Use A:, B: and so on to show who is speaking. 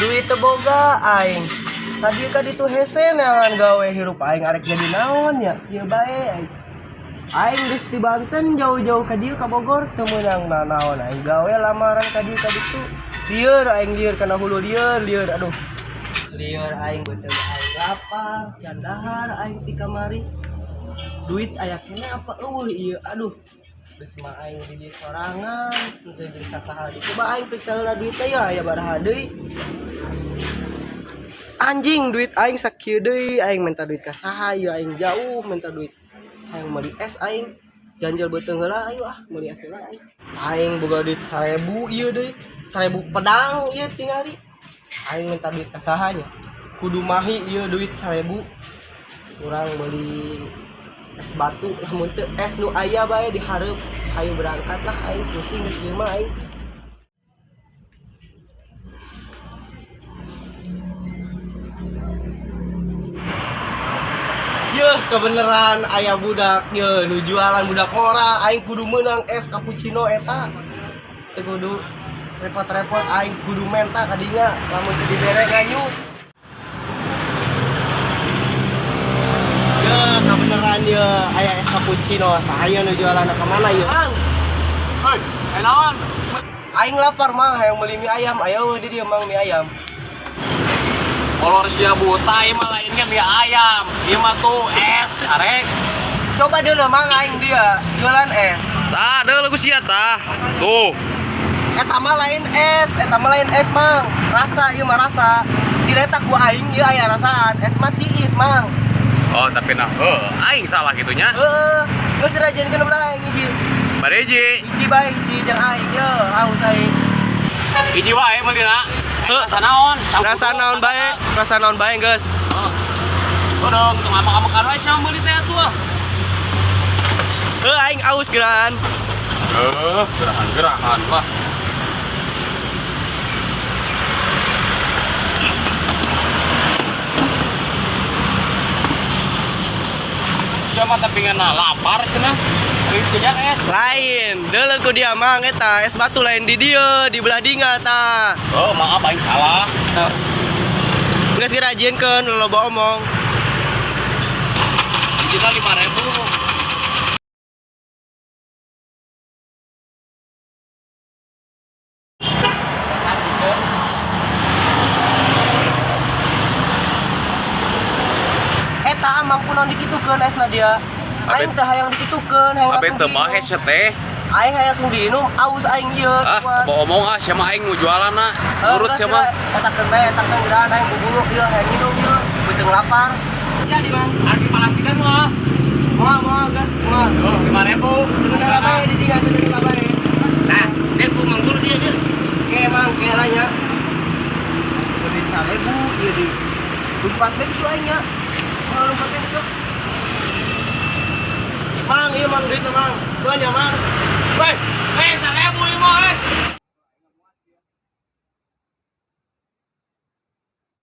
A: Duit teu boga aing. Tadi ka ditu hese neangan gawe, hirup aing arek jadi naon ya? Kieu bae aing. Aing geus di Banten jauh-jauh ka dieu ka Bogor teu meunang nanaon aing gawe, lamaran ka dieu ka ditu. Lieur aing, lieur kana hulu, lieur lieur, aduh. Lieur aing, beuteung aing lapar, can dahar aing ti kamari. Duit aya keneh apa euweuh ieu? Aduh. Geus mah aing di dieu sorangan, henteu jeung sasaha di. Coba aing periksa heula duit teh ya aya baraha deui. Anjing, duit aing sakieu deui, aing minta duit ka saha ieu? Aing jauh minta duit. Hayang meuli es aing. Ganjel beuteung heula, ayo ah meuli es heula aing. Aing boga duit 1000 ieu deui. 1000 pedang ieu tingali. Aing minta duit ka saha nya? Kudu mahi ieu duit 1000. Urang meuli es batu, lamun teu es nu aya bae di hareup. Ayo berangkat lah, aing pusing geus ieu mah aing. Yeuh, kebeneran aya budak ye nu jualan, budak ora, aing kudu meunang es cappuccino eta. Teu kudu repot-repot, aing kudu menta kadinya, lamun teu dibere nganyu. Yeuh, kebeneran ye aya es cappuccino, saha nu jualan, ka mana ye? Mang,
B: Hei, eh naon?
A: Aing lapar, Mang, hayang meuli mie ayam, ayo di dieu, Mang, mie ayam.
B: Kolor sia buta, ieu mah lain ge mie ayam. Ieu mah tuh es, arek.
A: Coba dulu, Mang, aing dia jualan es.
B: Tah, deuleu ku sia tah. Tuh.
A: Eta mah lain es, eta mah lain es, Mang. Rasa ieu mah rasa. Diletak ku aing ieu aya rasaan. Es mah tiis, Mang.
B: Oh, tapi nah, heuh, aing salah gitunya.
A: Heeh. Geus dirajinkeun belah aing hiji.
B: Bari hiji.
A: Hiji bae, hiji jeung aing ye, haus aing.
B: Hiji wae meulina. Eh, rasa naon?
A: Rasa naon bae? Rasa naon bae geus.
B: Oh. Kodong, tong amak-amakan wae sia meuli teh atuh ah.
A: Heuh, aing aus geran.
B: Heuh, gerahan-gerahan wah. Sia mah tapi ngana lapar cenah. Geus kenyang es.
A: Lain, deuleu ku dia, Mang, eta es batu lain di dieu, di belah dinga tah.
B: Oh, maaf aing salah.
A: Geus dirajinkeun, loba omong.
B: Hijina 5.000.
A: Eta amang kunaon dikitukeun esna dia? Aing teh hayang dikitukeun, hayang
B: Abe
A: langsung
B: teu
A: diinum.
B: bahe sia teh.
A: Aing hayang langsung diinum, aus aing ieu.
B: Ah,
A: Kuat.
B: bawa omong ah sia mah, aing nu jualan na. Nurut sia mah.
A: Etakeun bae, etakeun geura, aing buburu ieu hayang minum ieu, beuteung lapar. Jadi, Bang.
B: Harga plastikan mah.
A: Moal moal geus, moal.
B: Oh, 5.000.
A: Teu heula bae di dinya, teu heula bae.
B: Nah, dia ku manggul dia dia.
A: Oke, Mang, ke lah nya. Duit 1000 ieu di lompat teh kitu aing nya. Moal lompat teh besok. Mang, ieu Mang duitna, Mang. Keun ya, Mang.
B: Woi, eh 1.000 ieu mah eh.